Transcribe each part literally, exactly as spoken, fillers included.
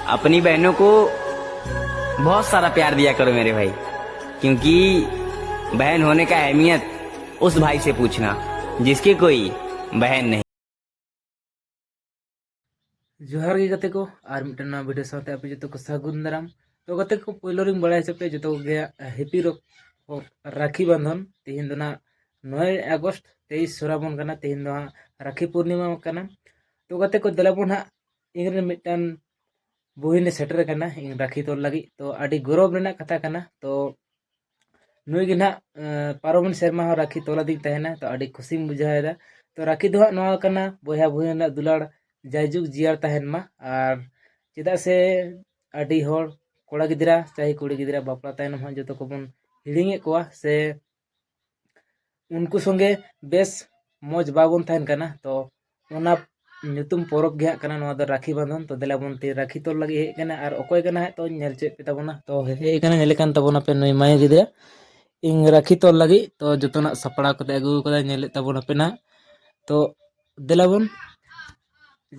अपनी बहनों को बहुत सारा प्यार दिया करो मेरे भाई, क्योंकि बहन होने का अहमियत उस भाई से पूछना जिसके कोई बहन नहीं। ᱡᱚᱦᱟᱨ ᱜᱮ ᱜᱟᱛᱮ ᱠᱚ, ᱟᱨ ᱢᱤᱫᱴᱮᱱ ᱱᱟᱣᱟ ᱵᱷᱤᱰᱤᱭᱳ ᱥᱟᱶᱛᱮ ᱟᱯᱮ ᱡᱚᱛᱚ ᱠᱚ ᱥᱟᱹᱜᱩᱱ ᱫᱟᱨᱟᱢ᱾ ᱛᱚ ᱜᱟᱛᱮ ᱠᱚ, ᱯᱳᱭᱞᱳ ᱨᱤᱧ ᱵᱟᱲᱟᱭ ᱦᱚᱪᱚ ᱯᱮᱭᱟ ᱡᱚᱛᱚ ᱠᱚᱜᱮ ᱦᱮᱯᱤ ᱨᱚᱠ ᱨᱟᱠᱷᱤ ᱵᱟᱸᱫᱷᱚᱱ᱾ ᱛᱮᱦᱮᱧ ᱫᱚ ᱱᱟᱜ ᱱᱚᱭ ᱟᱜᱚᱥᱴ, ᱛᱮᱭᱤᱥ ᱥᱨᱟᱵᱚᱱ ᱠᱟᱱᱟ᱾ ᱛᱮᱦᱮᱧ ᱫᱚ ᱦᱟᱸᱜ ᱨᱟᱠᱷᱤ ᱯᱩᱨᱱᱤᱢᱟ ᱠᱟᱱᱟ᱾ ᱛᱚ ᱜᱟᱛᱮ ᱠᱚ, ᱫᱮᱞᱟ ᱵᱚᱱ ᱦᱟᱸᱜ ᱤᱧ ᱨᱮᱱ ᱢᱤᱫᱴᱟᱝ ᱵᱩᱦᱤᱱᱮ ᱥᱮᱴᱮᱨ ᱟᱠᱟᱱᱟ ᱤᱧ ᱨᱟᱠᱷᱤ ᱛᱚᱞ ᱞᱟᱹᱜᱤᱫ᱾ ᱛᱚ ᱟᱹᱰᱤ ᱜᱚᱨᱚᱵᱽ ᱨᱮᱱᱟᱜ ᱠᱟᱛᱷᱟ ᱠᱟᱱᱟ᱾ ᱛᱚ ᱱᱩᱭ ᱜᱮ ᱱᱟᱦᱟᱜ ᱯᱟᱨᱚᱢᱮᱱ ᱥᱮᱨᱢᱟ ᱦᱚᱸ ᱨᱟᱠᱷᱤ ᱛᱚᱞ ᱟᱹᱫᱤᱧ ᱛᱟᱦᱮᱱᱟ᱾ ᱛᱚ ᱟᱹᱰᱤ ᱠᱩᱥᱤᱧ ᱵᱩᱡᱷᱟᱹᱣ ᱮᱫᱟ᱾ ᱛᱚ ᱨᱟᱠᱷᱤ ᱫᱚ ᱦᱟᱸᱜ ᱱᱚᱣᱟ ᱠᱟᱱᱟ, ᱵᱚᱭᱦᱟ ᱵᱚᱭᱦᱟ ᱨᱮᱱᱟᱜ ᱫᱩᱞᱟᱹᱲ ᱡᱟᱭᱡᱩᱜᱽ ᱡᱤᱭᱟᱹᱲ ᱛᱟᱦᱮᱱ ᱢᱟ᱾ ᱟᱨ ᱪᱮᱫᱟᱜ ᱥᱮ ᱟᱹᱰᱤ ᱦᱚᱲ ᱠᱚᱲᱟ ᱜᱤᱫᱽᱨᱟᱹ ᱪᱟᱦᱮ ᱠᱩᱲᱤ ᱜᱤᱫᱽᱨᱟᱹ ᱵᱟᱯᱞᱟ ᱛᱟᱭᱱᱚᱢ ᱦᱟᱸᱜ ᱡᱚᱛᱚ ᱠᱚᱵᱚᱱ ᱦᱤᱲᱤᱧᱮᱫ ᱠᱚᱣᱟ ᱥᱮ ᱩᱱᱠᱩ ᱥᱚᱸᱜᱮ ᱵᱮᱥ ᱢᱚᱡᱽ ᱵᱟᱵᱚᱱ ᱛᱟᱦᱮᱱ ᱠᱟᱱᱟ᱾ ᱛᱚ ᱚᱱᱟ ᱧᱩᱛᱩᱢ ᱯᱚᱨᱚᱵᱽ ᱜᱮ ᱦᱟᱸᱜ ᱠᱟᱱᱟ ᱱᱚᱣᱟ ᱫᱚ ᱨᱟᱠᱷᱤ ᱵᱟᱸᱫᱷᱚᱱ᱾ ᱛᱚ ᱫᱮᱞᱟ ᱵᱚᱱ ᱛᱮ ᱨᱟᱠᱷᱤ ᱛᱚᱞ ᱞᱟᱹᱜᱤᱫ ᱦᱮᱡ ᱟᱠᱟᱱᱟ᱾ ᱟᱨ ᱚᱠᱚᱭ ᱠᱟᱱᱟ ᱦᱟᱸᱜ ᱛᱚ ᱧᱮᱞ ᱦᱚᱪᱚᱭᱮᱫ ᱯᱮ ᱛᱟᱵᱚᱱᱟ᱾ ᱛᱚ ᱦᱮᱡ ᱟᱠᱟᱱᱟ, ᱧᱮᱞᱮ ᱠᱟᱱ ᱛᱟᱵᱚᱱᱟᱯᱮ ᱱᱩᱭ ᱢᱟᱹᱭ ᱜᱤᱫᱽᱨᱟᱹ ᱤᱧ ᱨᱟᱠᱷᱤ ᱛᱚᱞ ᱞᱟᱹᱜᱤᱫ᱾ ᱛᱚ ᱡᱚᱛᱚᱱᱟᱜ ᱥᱟᱯᱲᱟᱣ ᱠᱟᱛᱮ ᱟᱹᱜᱩ ᱠᱟᱫᱟ, ᱧᱮᱞᱮᱫ ᱛᱟᱵᱚᱱᱟᱯᱮ ᱱᱟᱦᱟᱜ᱾ ᱛᱚ ᱫᱮᱞᱟ ᱵᱚᱱ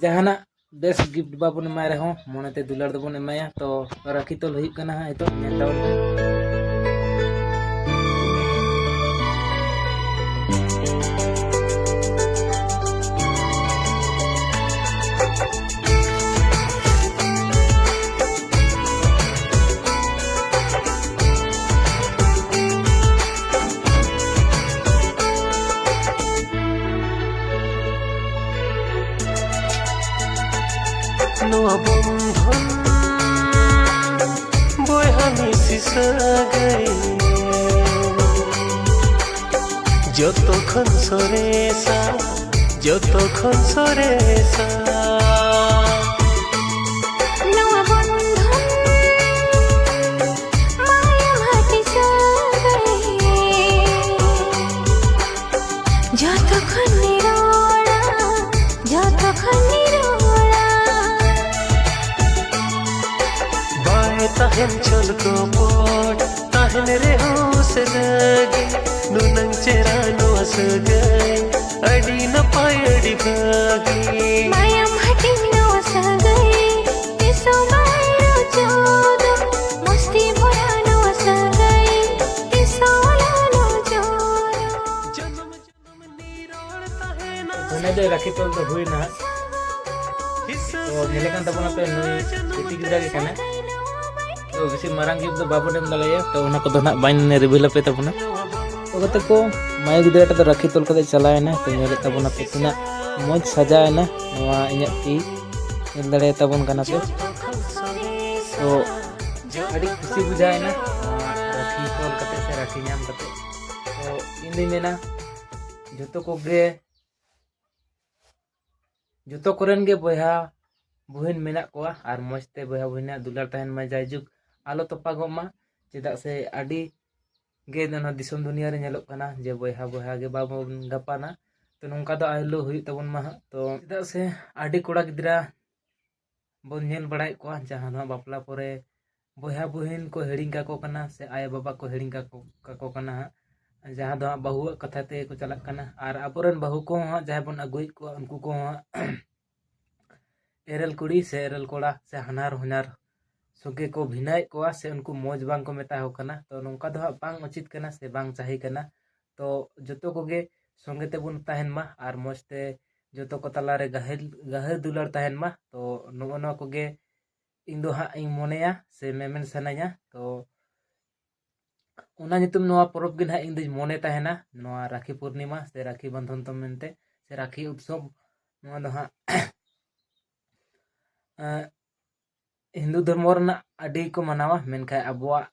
ᱡᱟᱦᱟᱱᱟᱜ ᱵᱮᱥ ᱜᱤᱯᱷᱴ ᱵᱟᱵᱚᱱ ᱮᱢᱟᱭ ᱨᱮᱦᱚᱸ ᱢᱚᱱᱮᱛᱮ ᱫᱩᱞᱟᱹᱲ ᱫᱚᱵᱚᱱ ᱮᱢᱟᱭᱟ᱾ ᱛᱚ ᱨᱟᱠᱷᱤ ᱛᱚᱞ ᱦᱩᱭᱩᱜ ᱠᱟᱱᱟ ᱦᱟᱸᱜ ᱱᱤᱛᱚᱜ, ᱧᱮᱞ ᱛᱟᱵᱚᱱ ᱯᱮ᱾ ᱱᱚᱣᱟ ᱵᱚᱱᱫᱷᱚᱱ ᱵᱚᱭᱦᱟ ᱢᱤᱥᱤ ᱥᱟᱹᱜᱟᱹᱭ ᱡᱚᱛᱚ ᱠᱷᱚᱱ ᱥᱚᱨᱮᱥᱟ, ᱡᱚᱛᱚ ᱠᱷᱚᱱ ᱥᱚᱨᱮᱥᱟ᱾ ᱱᱚᱣᱟ ᱵᱚᱱᱫᱷᱚᱱ ᱢᱟᱭᱟᱢ ᱦᱟᱹᱴᱤᱧ ᱥᱟᱹᱜᱟᱹᱭ ᱡᱚᱛᱚ ᱠᱷᱚᱱ ᱱᱤᱨᱚᱲᱟ, ᱡᱚᱛᱚ ᱠᱷᱚᱱ ᱱᱤᱨᱚᱲᱟ᱾ ᱵᱟᱭ ᱛᱟᱦᱮᱱ ᱪᱷᱚᱞ ᱠᱚᱯᱚᱴ, ᱛᱟᱦᱮᱱ ᱨᱮᱦᱚᱸ ᱥᱟᱹᱜᱟᱹᱭ, ᱱᱩᱱᱟᱹᱝ ᱪᱮᱦᱨᱟ ᱱᱚᱣᱟ ᱥᱟᱹᱜᱟᱹᱭ, ᱟᱹᱰᱤ ᱱᱟᱯᱟᱭ, ᱟᱹᱰᱤ ᱵᱷᱟᱹᱜᱤ᱾ ᱢᱟᱭᱟᱢ ᱦᱟᱹᱴᱤᱧ ᱱᱚᱣᱟ ᱥᱟᱹᱜᱟᱹᱭ, ᱛᱤᱥ ᱦᱚᱸ ᱧᱮᱞᱮ ᱠᱟᱱ ᱛᱟᱵᱚᱱᱟ ᱯᱮ, ᱱᱩᱭ ᱵᱤᱴᱤ ᱜᱤᱫᱽᱨᱟᱹ ᱜᱮ ᱠᱟᱱᱟᱭ᱾ ᱛᱚ ᱵᱮᱥᱤ ᱢᱟᱨᱟᱝ gift ᱫᱚ ᱵᱟᱵᱚᱱ ᱮᱢ ᱫᱟᱲᱮᱭᱟᱭᱟ, ᱛᱚ ᱚᱱᱟ ᱠᱚᱫᱚ ᱱᱟᱜ ᱵᱟᱹᱧ reveal ᱟᱯᱮ ᱛᱟᱵᱚᱱᱟ᱾ ᱛᱚ ᱜᱟᱛᱮ ᱠᱚ, ᱢᱟᱭᱩ ᱜᱤᱫᱽᱨᱟᱹ ᱴᱷᱮᱱ ᱫᱚ ᱨᱟᱠᱷᱤ ᱛᱚᱞ ᱠᱟᱛᱮ ᱪᱟᱞᱟᱣ ᱮᱱᱟ᱾ ᱛᱚ ᱧᱮᱞᱮᱫ ᱛᱟᱵᱚᱱᱟ ᱯᱮ ᱛᱤᱱᱟᱹᱜ ᱢᱚᱡᱽ ᱥᱟᱡᱟᱣ ᱮᱱᱟ ᱱᱚᱣᱟ ᱤᱧᱟᱹᱜ ᱛᱤ, ᱧᱮᱞ ᱫᱟᱲᱮᱭᱟᱛᱟ ᱵᱚᱱ ᱠᱟᱱᱟ ᱯᱮ᱾ ᱛᱚ ᱟᱹᱰᱤ ᱠᱩᱥᱤ ᱵᱩᱡᱷᱟᱹᱣ ᱮᱱᱟ ᱱᱚᱣᱟ ᱨᱟᱠᱷᱤ ᱛᱚᱞ ᱠᱟᱛᱮ ᱥᱮ ᱨᱟᱠᱷᱤ ᱧᱟᱢ ᱠᱟᱛᱮ᱾ ᱛᱚ ᱤᱧ ᱫᱩᱧ ᱢᱮᱱᱟ ᱡᱚᱛᱚ ᱠᱚᱜᱮ, ᱡᱚᱛᱚ ᱠᱚᱨᱮᱱ ᱜᱮ ᱵᱚᱭᱦᱟ ᱵᱩᱦᱤᱱ ᱢᱮᱱᱟᱜ ᱠᱚᱣᱟ ᱟᱨ ᱢᱚᱡᱽ ᱛᱮ ᱵᱚᱭᱦᱟ ᱵᱩᱦᱤᱱᱟᱜ ᱫᱩᱞᱟᱹᱲ ᱛᱟᱦᱮᱱ ᱢᱟ, ᱡᱟᱭᱡᱩᱜᱽ ᱟᱞᱚ ᱛᱚᱯᱟᱜᱚᱜ ᱢᱟ᱾ ᱪᱮᱫᱟᱜ ᱥᱮ ᱟᱹᱰᱤ ᱜᱮ ᱱᱚᱣᱟ ᱫᱤᱥᱚᱢ ᱫᱩᱱᱤᱭᱟᱹ ᱨᱮ ᱧᱮᱞᱚᱜ ᱠᱟᱱᱟ ᱡᱮ ᱵᱚᱭᱦᱟ ᱵᱚᱭᱦᱟ ᱜᱮ ᱵᱟᱵᱚᱱ ᱜᱟᱯᱟᱱᱟ᱾ ᱛᱚ ᱱᱚᱝᱠᱟ ᱫᱚ ᱟᱞᱚ ᱦᱩᱭᱩᱜ ᱛᱟᱵᱚᱱ ᱢᱟ ᱦᱟᱸᱜ᱾ ᱛᱚ ᱪᱮᱫᱟᱜ ᱥᱮ ᱟᱹᱰᱤ ᱠᱚᱲᱟ ᱜᱤᱫᱽᱨᱟᱹ ᱵᱚᱱ ᱧᱮᱞ ᱵᱟᱲᱟᱭᱮᱫ ᱠᱚᱣᱟ ᱡᱟᱦᱟᱸ ᱫᱚ ᱦᱟᱸᱜ ᱵᱟᱯᱞᱟ ᱯᱚᱨᱮ ᱵᱚᱭᱦᱟ ᱵᱩᱦᱤᱱ ᱠᱚ ᱦᱤᱲᱤᱧ ᱠᱟᱠᱚ ᱠᱟᱱᱟ ᱥᱮ ᱟᱭᱳ ᱵᱟᱵᱟ ᱠᱚ ᱦᱤᱲᱤᱧ ᱠᱟᱠᱚ, ᱠᱟᱠᱚ ᱠᱟᱱᱟ ᱦᱟᱸᱜ, ᱡᱟᱦᱟᱸ ᱫᱚ ᱦᱟᱸᱜ ᱵᱟᱹᱦᱩᱣᱟᱜ ᱠᱟᱛᱷᱟ ᱛᱮᱜᱮ ᱠᱚ ᱪᱟᱞᱟᱜ ᱠᱟᱱᱟ᱾ ᱟᱨ ᱟᱵᱚᱨᱮᱱ ᱵᱟᱹᱦᱩ ᱠᱚᱦᱚᱸ ᱦᱟᱸᱜ ᱡᱟᱦᱟᱸᱭ ᱵᱚᱱ ᱟᱹᱜᱩᱭᱮᱫ ᱠᱚᱣᱟ, ᱩᱱᱠᱩ ᱠᱚᱦᱚᱸ ᱦᱟᱸᱜ ᱮᱨᱮᱞ ᱠᱩᱲᱤ ᱥᱮ ᱮᱨᱮᱞ ᱠᱚᱲᱟ ᱥᱮ ᱦᱟᱱᱦᱟᱨ ᱦᱚᱧᱦᱟᱨ ᱥᱚᱸᱜᱮ ᱠᱚ ᱵᱷᱤᱱᱟᱹᱭᱮᱫ ᱠᱚᱣᱟ ᱥᱮ ᱩᱱᱠᱩ ᱢᱚᱡᱽ ᱵᱟᱝ ᱠᱚ ᱢᱮᱛᱟ ᱠᱚ ᱠᱟᱱᱟ᱾ ᱛᱚ ᱱᱚᱝᱠᱟ ᱫᱚ ᱦᱟᱸᱜ ᱵᱟᱝ ᱩᱪᱤᱛ ᱠᱟᱱᱟ ᱥᱮ ᱵᱟᱝ ᱪᱟᱹᱦᱤ ᱠᱟᱱᱟ᱾ ᱛᱚ ᱡᱚᱛᱚ ᱠᱚᱜᱮ ᱥᱚᱸᱜᱮ ᱛᱮᱵᱚᱱ ᱛᱟᱦᱮᱱ ᱢᱟ ᱟᱨ ᱢᱚᱡᱽ ᱛᱮ ᱡᱚᱛᱚ ᱠᱚ ᱛᱟᱞᱟᱨᱮ ᱜᱟᱹᱦᱤᱨ, ᱜᱟᱹᱦᱤᱨ ᱫᱩᱞᱟᱹᱲ ᱛᱟᱦᱮᱱ ᱢᱟ᱾ ᱛᱚ ᱱᱚᱜᱼᱚ ᱱᱚᱣᱟ ᱠᱚᱜᱮ ᱤᱧ ᱫᱚ ᱦᱟᱸᱜ ᱤᱧ ᱢᱚᱱᱮᱭᱟ ᱥᱮ ᱢᱮᱢᱮᱱ ᱥᱟᱱᱟᱧᱟ᱾ ᱛᱚ ᱚᱱᱟ ᱧᱩᱛᱩᱢ ᱱᱚᱣᱟ ᱯᱚᱨᱚᱵᱽ ᱜᱮ ᱱᱟᱦᱟᱜ ᱤᱧ ᱫᱚᱧ ᱢᱚᱱᱮ ᱛᱟᱦᱮᱱᱟ, ᱱᱚᱣᱟ ᱨᱟᱠᱷᱤ ᱯᱩᱨᱱᱤᱢᱟ ᱥᱮ ᱨᱟᱠᱷᱤ ᱵᱚᱱᱫᱷᱚᱱ ᱛᱚ ᱢᱮᱱᱛᱮ ᱥᱮ ᱨᱟᱠᱷᱤ ᱩᱛᱥᱚᱵᱽ᱾ ᱱᱚᱣᱟ ᱫᱚ ᱦᱟᱸᱜ ᱮᱸ, ᱦᱤᱱᱫᱩ ᱫᱷᱚᱨᱢᱚ ᱨᱮᱱᱟᱜ ᱟᱹᱰᱤ ᱠᱚ ᱢᱟᱱᱟᱣᱟ, ᱢᱮᱱᱠᱷᱟᱱ ᱟᱵᱚᱣᱟᱜ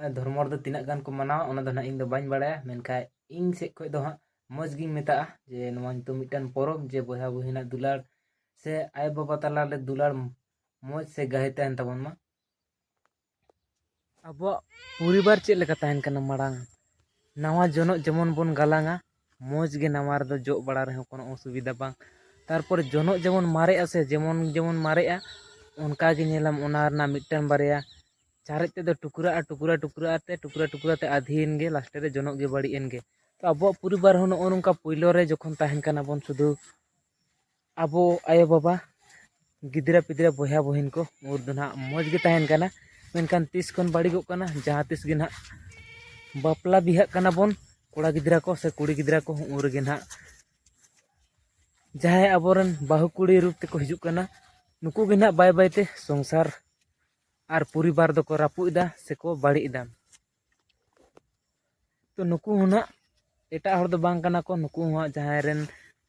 ᱮᱸ, ᱫᱷᱚᱨᱢᱚ ᱨᱮᱫᱚ ᱛᱤᱱᱟᱹᱜ ᱜᱟᱱ ᱠᱚ ᱢᱟᱱᱟᱣᱟ, ᱚᱱᱟ ᱫᱚ ᱱᱟᱦᱟᱜ ᱤᱧ ᱫᱚ ᱵᱟᱹᱧ ᱵᱟᱲᱟᱭᱟ᱾ ᱢᱮᱱᱠᱷᱟᱱ ᱤᱧ ᱥᱮᱫ ᱠᱷᱚᱱ ᱫᱚ ᱦᱟᱸᱜ ᱢᱚᱡᱽ ᱜᱤᱧ ᱢᱮᱛᱟᱜᱼᱟ ᱡᱮ ᱱᱚᱣᱟ ᱧᱩᱛᱩᱢ ᱢᱤᱫᱴᱟᱝ ᱯᱚᱨᱚᱵᱽ, ᱡᱮ ᱵᱚᱭᱦᱟ ᱵᱩᱦᱤᱱᱟᱜ ᱫᱩᱞᱟᱹᱲ ᱥᱮ ᱟᱭᱳ ᱵᱟᱵᱟ ᱛᱟᱞᱟᱨᱮ ᱫᱩᱞᱟᱹᱲ ᱢᱚᱡᱽ ᱥᱮ ᱜᱟᱹᱦᱤᱨ ᱛᱟᱦᱮᱱ ᱛᱟᱵᱚᱱ ᱢᱟ᱾ ᱟᱵᱚᱣᱟᱜ ᱯᱚᱨᱤᱵᱟᱨ ᱪᱮᱫ ᱞᱮᱠᱟ ᱛᱟᱦᱮᱱ ᱠᱟᱱᱟ ᱢᱟᱲᱟᱝ, ᱱᱟᱣᱟ ᱡᱚᱱᱚᱜ ᱡᱮᱢᱚᱱ ᱵᱚᱱ ᱜᱟᱞᱟᱝᱟ, ᱢᱚᱡᱽ ᱜᱮ ᱱᱟᱣᱟ ᱨᱮᱫᱚ ᱡᱚᱜ ᱵᱟᱲᱟ ᱨᱮᱦᱚᱸ ᱠᱳᱱᱳ ᱚᱥᱩᱵᱤᱫᱷᱟ ᱵᱟᱝ᱾ ᱛᱟᱨᱯᱚᱨᱮ ᱡᱚᱱᱚᱜ ᱡᱮᱢᱚᱱ ᱢᱟᱨᱮᱜᱼᱟ ᱥᱮ, ᱡᱮᱢᱚᱱ ᱡᱮᱢᱚᱱ ᱢᱟᱨᱮᱜᱼᱟ, ᱚᱱᱠᱟ ᱜᱮ ᱧᱮᱞᱟᱢ ᱚᱱᱟ ᱨᱮᱱᱟᱜ ᱢᱤᱫᱴᱟᱝ ᱵᱟᱨᱭᱟ ᱪᱟᱨᱮᱡ ᱛᱮᱫᱚ ᱴᱩᱠᱨᱟᱜᱼᱟ, ᱴᱩᱠᱨᱟᱹ ᱴᱩᱠᱨᱟᱹ ᱟᱛᱮ, ᱴᱩᱠᱨᱟᱹ ᱴᱩᱠᱨᱟᱹ ᱛᱮ ᱟᱫᱷᱤᱭᱮᱱ ᱜᱮ, ᱞᱟᱥᱴᱮ ᱨᱮ ᱡᱚᱱᱚᱜ ᱜᱮ ᱵᱟᱹᱲᱤᱡ ᱮᱱ ᱜᱮ᱾ ᱛᱚ ᱟᱵᱚᱣᱟᱜ ᱯᱚᱨᱤᱵᱟᱨ ᱦᱚᱸ ᱱᱚᱜᱼᱚ ᱱᱚᱝᱠᱟ ᱯᱳᱭᱞᱳ ᱨᱮ ᱡᱚᱠᱷᱚᱱ ᱛᱟᱦᱮᱱ ᱠᱟᱱᱟ ᱵᱚᱱ ᱥᱩᱫᱷᱩ ᱟᱵᱚ ᱟᱭᱳᱼᱵᱟᱵᱟ, ᱜᱤᱫᱽᱨᱟᱹ ᱯᱤᱫᱽᱨᱟᱹ, ᱵᱚᱭᱦᱟ ᱵᱩᱦᱤᱱ ᱠᱚ, ᱩᱱ ᱫᱚ ᱱᱟᱦᱟᱜ ᱢᱚᱡᱽ ᱜᱮ ᱛᱟᱦᱮᱱ ᱠᱟᱱᱟ᱾ ᱢᱮᱱᱠᱷᱟᱱ ᱛᱤᱥ ᱠᱷᱚᱱ ᱵᱟᱹᱲᱤᱡᱚᱜ ᱠᱟᱱᱟ, ᱡᱟᱦᱟᱸ ᱛᱤᱥ ᱜᱮ ᱱᱟᱦᱟᱜ ᱵᱟᱯᱞᱟ ᱵᱤᱦᱟᱹᱜ ᱠᱟᱱᱟ ᱵᱚᱱ, ᱠᱚᱲᱟ ᱜᱤᱫᱽᱨᱟᱹ ᱠᱚ ᱥᱮ ᱠᱩᱲᱤ ᱜᱤᱫᱽᱨᱟᱹ ᱠᱚ, ᱩᱱ ᱨᱮᱜᱮ ᱱᱟᱦᱟᱜ ᱡᱟᱦᱟᱸᱭ ᱟᱵᱚᱨᱮᱱ ᱵᱟᱹᱦᱩ ᱠᱩᱲᱤ ᱨᱩᱯ ᱛᱮᱠᱚ ᱦᱤᱡᱩᱜ ᱠᱟᱱᱟ, ᱱᱩᱠᱩ ᱜᱮ ᱱᱟᱦᱟᱜ ᱵᱟᱭ ᱵᱟᱭᱛᱮ ᱥᱚᱝᱥᱟᱨ ᱟᱨ ᱯᱚᱨᱤᱵᱟᱨ ᱫᱚᱠᱚ ᱨᱟᱹᱯᱩᱫ ᱮᱫᱟ ᱥᱮᱠᱚ ᱵᱟᱹᱲᱤᱡ ᱮᱫᱟ᱾ ᱛᱚ ᱱᱩᱠᱩ ᱦᱚᱸ ᱱᱟᱦᱟᱜ ᱮᱴᱟᱜ ᱦᱚᱲ ᱫᱚ ᱵᱟᱝ ᱠᱟᱱᱟ ᱠᱚ, ᱱᱩᱠᱩ ᱦᱚᱸ ᱦᱟᱸᱜ ᱡᱟᱦᱟᱸᱭ ᱨᱮᱱ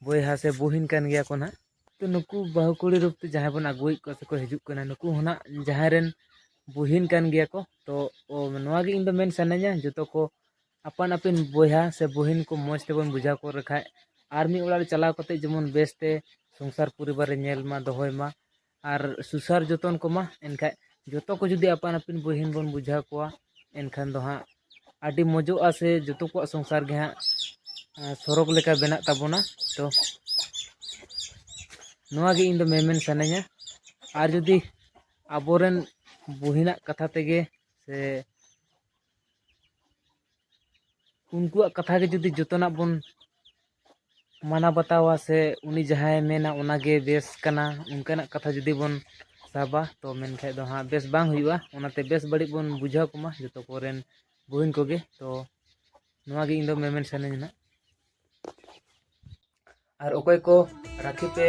ᱵᱚᱭᱦᱟ ᱥᱮ ᱵᱩᱦᱤᱱ ᱠᱟᱱ ᱜᱮᱭᱟ ᱠᱚ ᱱᱟᱦᱟᱜ᱾ ᱛᱚ ᱱᱩᱠᱩ ᱵᱟᱹᱦᱩ ᱠᱩᱲᱤ ᱨᱩᱯ ᱛᱮ ᱡᱟᱦᱟᱸᱭ ᱵᱚᱱ ᱟᱹᱜᱩᱭᱮᱫ ᱠᱚᱣᱟ ᱥᱮᱠᱚ ᱦᱤᱡᱩᱜ ᱠᱟᱱᱟ, ᱱᱩᱠᱩ ᱦᱚᱸ ᱱᱟᱦᱟᱜ ᱡᱟᱦᱟᱸᱭ ᱨᱮᱱ ᱵᱩᱦᱤᱱ ᱠᱟᱱ ᱜᱮᱭᱟ ᱠᱚ᱾ ᱛᱚ ᱚ, ᱱᱚᱣᱟ ᱜᱮ ᱤᱧ ᱫᱚ ᱢᱮᱱ ᱥᱟᱱᱟᱧᱟ, ᱡᱚᱛᱚ ᱠᱚ ᱟᱯᱟᱱ ᱟᱹᱯᱤᱱ ᱵᱚᱭᱦᱟ ᱥᱮ ᱵᱩᱦᱤᱱ ᱠᱚ ᱢᱚᱡᱽ ᱛᱮᱵᱚᱱ ᱵᱩᱡᱷᱟᱹᱣ ᱠᱚ ᱞᱮᱠᱷᱟᱡ, ᱟᱨ ᱢᱤᱫ ᱚᱲᱟᱜ ᱨᱮ ᱪᱟᱞᱟᱣ ᱠᱟᱛᱮ ᱡᱮᱢᱚᱱ ᱵᱮᱥᱛᱮ ᱥᱚᱝᱥᱟᱨ ᱯᱚᱨᱤᱵᱟᱨ ᱨᱮ ᱧᱮᱞ ᱢᱟ, ᱫᱚᱦᱚᱭ ᱢᱟ ᱟᱨ ᱥᱩᱥᱟᱨ ᱡᱚᱛᱚᱱ ᱠᱚᱢᱟ᱾ ᱮᱱᱠᱷᱟᱡ ᱡᱚᱛᱚ ᱠᱚ ᱡᱩᱫᱤ ᱟᱯᱟᱱ ᱟᱹᱯᱤᱱ ᱵᱩᱦᱤᱱ ᱵᱚᱱ ᱵᱩᱡᱷᱟᱹᱣ ᱠᱚᱣᱟ, ᱮᱱᱠᱷᱟᱱ ᱫᱚ ᱦᱟᱸᱜ ᱟᱹᱰᱤ ᱢᱚᱡᱚᱜᱼᱟ ᱥᱮ ᱡᱚᱛᱚ ᱠᱚᱣᱟᱜ ᱥᱚᱝᱥᱟᱨ ᱜᱮ ᱦᱟᱸᱜ, ᱟᱸ, ᱥᱚᱨᱚᱜᱽ ᱞᱮᱠᱟ ᱵᱮᱱᱟᱜ ᱛᱟᱵᱚᱱᱟ᱾ ᱛᱚ ᱱᱚᱣᱟ ᱜᱮ ᱤᱧ ᱫᱚ ᱢᱮᱢᱮᱱ ᱥᱟᱱᱟᱧᱟ᱾ ᱟᱨ ᱡᱩᱫᱤ ᱟᱵᱚᱨᱮᱱ ᱵᱩᱦᱤᱱᱟᱜ ᱠᱟᱛᱷᱟ ᱛᱮᱜᱮ ᱥᱮ ᱩᱱᱠᱩᱣᱟᱜ ᱠᱟᱛᱷᱟ ᱜᱮ ᱡᱩᱫᱤ ᱡᱚᱛᱚᱱᱟᱜ ᱵᱚᱱ ᱢᱟᱱᱟᱣ ᱵᱟᱛᱟᱣᱟ ᱥᱮ ᱩᱱᱤ ᱡᱟᱦᱟᱸᱭ ᱢᱮᱱᱟ ᱚᱱᱟᱜᱮ ᱵᱮᱥ ᱠᱟᱱᱟ, ᱚᱱᱠᱟᱱᱟᱜ ᱠᱟᱛᱷᱟ ᱡᱩᱫᱤ ᱵᱚᱱ ᱥᱟᱵᱟ, ᱛᱚ ᱢᱮᱱᱠᱷᱟᱡ ᱫᱚ ᱦᱟᱸᱜ ᱵᱮᱥ ᱵᱟᱝ ᱦᱩᱭᱩᱜᱼᱟ᱾ ᱚᱱᱟᱛᱮ ᱵᱮᱥ ᱵᱟᱹᱲᱤᱡ ᱵᱚᱱ ᱵᱩᱡᱷᱟᱹᱣ ᱠᱚᱢᱟ ᱡᱚᱛᱚ ᱠᱚᱨᱮᱱ ᱵᱩᱦᱤᱱ ᱠᱚᱜᱮ᱾ ᱛᱚ ᱱᱚᱣᱟ ᱜᱮ ᱤᱧ ᱫᱚ ᱢᱮᱢᱮᱱ ᱥᱟᱱᱟᱧᱟ ᱱᱟᱜ᱾ ᱟᱨ ᱚᱠᱚᱭ ᱠᱚ ᱨᱟᱠᱷᱤ ᱯᱮ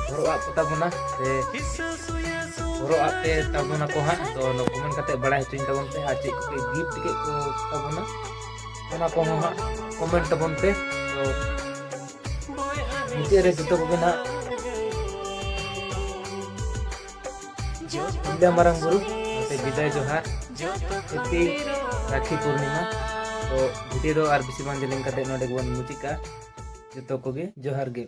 ᱦᱚᱨᱚᱜ ᱟᱫ ᱠᱚ ᱛᱟᱵᱚᱱᱟ ᱥᱮ ᱦᱚᱨᱚᱜ ᱟᱫ ᱯᱮ ᱛᱟᱵᱚᱱᱟ ᱠᱚ ᱦᱟᱸᱜ, ᱛᱚ ᱱᱚᱣᱟ ᱠᱚᱢᱮᱱᱴ ᱠᱟᱛᱮ ᱵᱟᱲᱟᱭ ᱦᱚᱪᱚᱧ ᱛᱟᱵᱚᱱ ᱯᱮ᱾ ᱟᱨ ᱪᱮᱫ ᱠᱚᱯᱮ ᱜᱤᱯᱷᱴ ᱠᱮᱫ ᱠᱚ ᱛᱟᱵᱚᱱᱟ, ᱚᱱᱟ ᱠᱚᱦᱚᱸ ᱦᱟᱸᱜ ᱠᱚᱢᱮᱱᱴ ᱛᱟᱵᱚᱱ ᱯᱮ᱾ ᱛᱚ ᱢᱩᱪᱟᱹᱫ ᱨᱮ ᱡᱚᱛᱚ ᱠᱚᱜᱮ ᱱᱟᱜ ᱤᱧ ᱫᱚ ᱢᱟᱨᱟᱝ ᱵᱩᱨᱩ ᱱᱚᱛᱮ ᱵᱤᱫᱟᱭ ᱡᱚᱦᱟᱨ, ᱦᱮᱯᱤ ᱨᱟᱠᱷᱤ ᱯᱩᱨᱱᱤᱢᱟ᱾ ᱛᱚ ᱵᱷᱤᱰᱤᱭᱳ ᱫᱚ ᱟᱨ ᱵᱮᱥᱤ ᱵᱟᱝ ᱡᱮᱞᱮᱧ ᱠᱟᱛᱮ ᱱᱚᱰᱮ ᱜᱮᱵᱚᱱ ᱢᱩᱪᱟᱹᱫ ᱠᱟᱜᱼᱟ᱾ ᱡᱚᱛᱚ ᱠᱚᱜᱮ ᱡᱚᱦᱟᱨ ᱜᱮ᱾